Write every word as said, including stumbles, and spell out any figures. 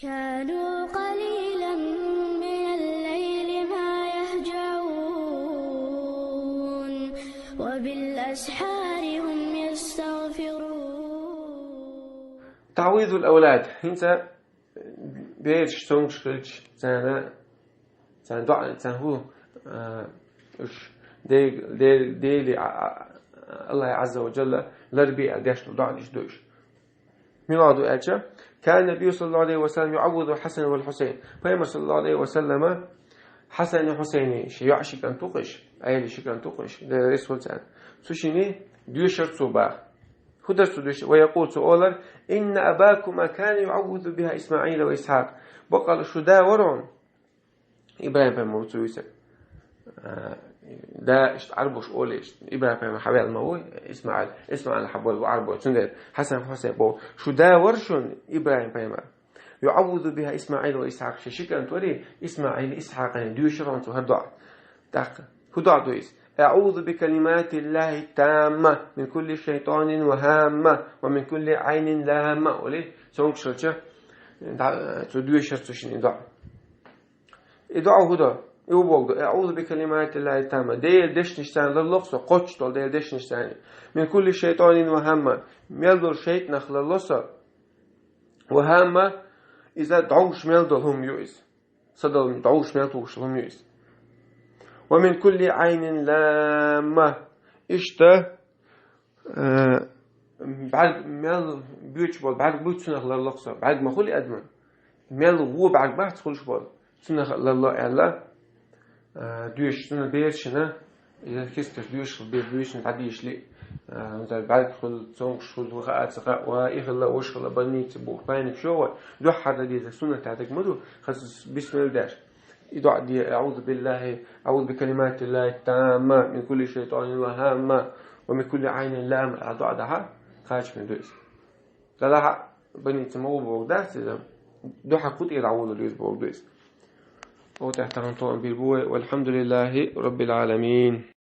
كانوا قليلا من الليل ما يهجعون، وبالأسحار هم يستغفرون. تعويذ الأولاد. ХӀинца бераш цомгуш хилча, царна, царна доӀа, царна хӀу, а, уж Де-, Де-, Дели, а, а, Аллахь Азза ва Джалла ларбе аьнна деш дола доӀа деш ду уж. Мила ду аьлча, كان النبي صلى الله عليه وسلم يعوذ الحسن والحسين. Пайхамар, саллаллаху Ӏалайхи ва саллама, Хьасани Хьусайни, ши йоӀ ши кӀант ву-кх уж, Ӏели ши кӀант ву-кх уж, Дела реза хуьлда царна. Цу шинне доьшар цо баха. ХӀу дар цо доьшар? ويقول, цо олар: إن أباكما كان يعوذ بها إسماعيل وإسحاق. Бакъала шун да вар хьона, ИбрахӀим пайхамар ву цу весаг. А, да, иштта Ӏарбоша олий, иштта ИбрахӀим пайхамар хьаваьнна ма ву, ИсмаӀил, ИсмаӀил хьабола ву Ӏарбоша. Цундела Хьасан, Хьусайн боху: шун да вар шун ИбрахӀим пайхамар. يعوذ بها إسماعيل وإسحاق. Ши, ши кӀант варий, ИсмаӀил, Исхьакъ, доьшар хьона цо хӀара доӀа. ТӀаккха хӀу доӀа ду иза? أعوذ بكلمات الله التامة من كل شيطان وهامة ومن كل عين لامة. Олий, цомгуш хилча, да, цо доьшар цу шинне доӀа. И доӀа хӀу ду? И хӀу боху ду: أعوذ بكلمات الله التامة. Делан дешнашца ларло-кх со, кхоччуш долу Делан дешнашца. من كل شيطان وهامة. Мел долу шайтӀанах ларло со. وهامة, иза дӀовш мел долу хӀума ю иза. Са долу дӀовш мел тухуш хӀума ю иза. ومن كل عين لامة. Иштта, э, бӀаьрг мел боьдуш болу бӀаьрг буй, цунах ларло-кх со. БӀаьрг ма хуьлу адаман. Мел вон бӀаьрг бац хуьлуш болу, цунах ларло аьлла, а, доьшуш, цуьнан берашна, иза кесташ доьшуш, бер доьшуш дӀадийшале, а, хӀунда бӀаьрг хуьлу, цомгуш хуьлу, хаа ца хаьа, ва и хилла, ваша хилла, больнице бу, пайниг шо вай, дуьххьара дан деза суннат дерг ма ду, хаза бисмилла деш. И доӀа де: أعوذ بالله، أعوذ بكلمات الله التامة من كل شيطان وهامة ومن كل عين لامة. А доӀа дахьа, кхачаме ду иза. Делахь а больнице ма ву боху дац иза, дуьхьал кху тӀера дӀаволалур ю иза боху ду иза. О, тӀаьхьа тахана тоам бийр бу вай. والحمد لله رب العالمين.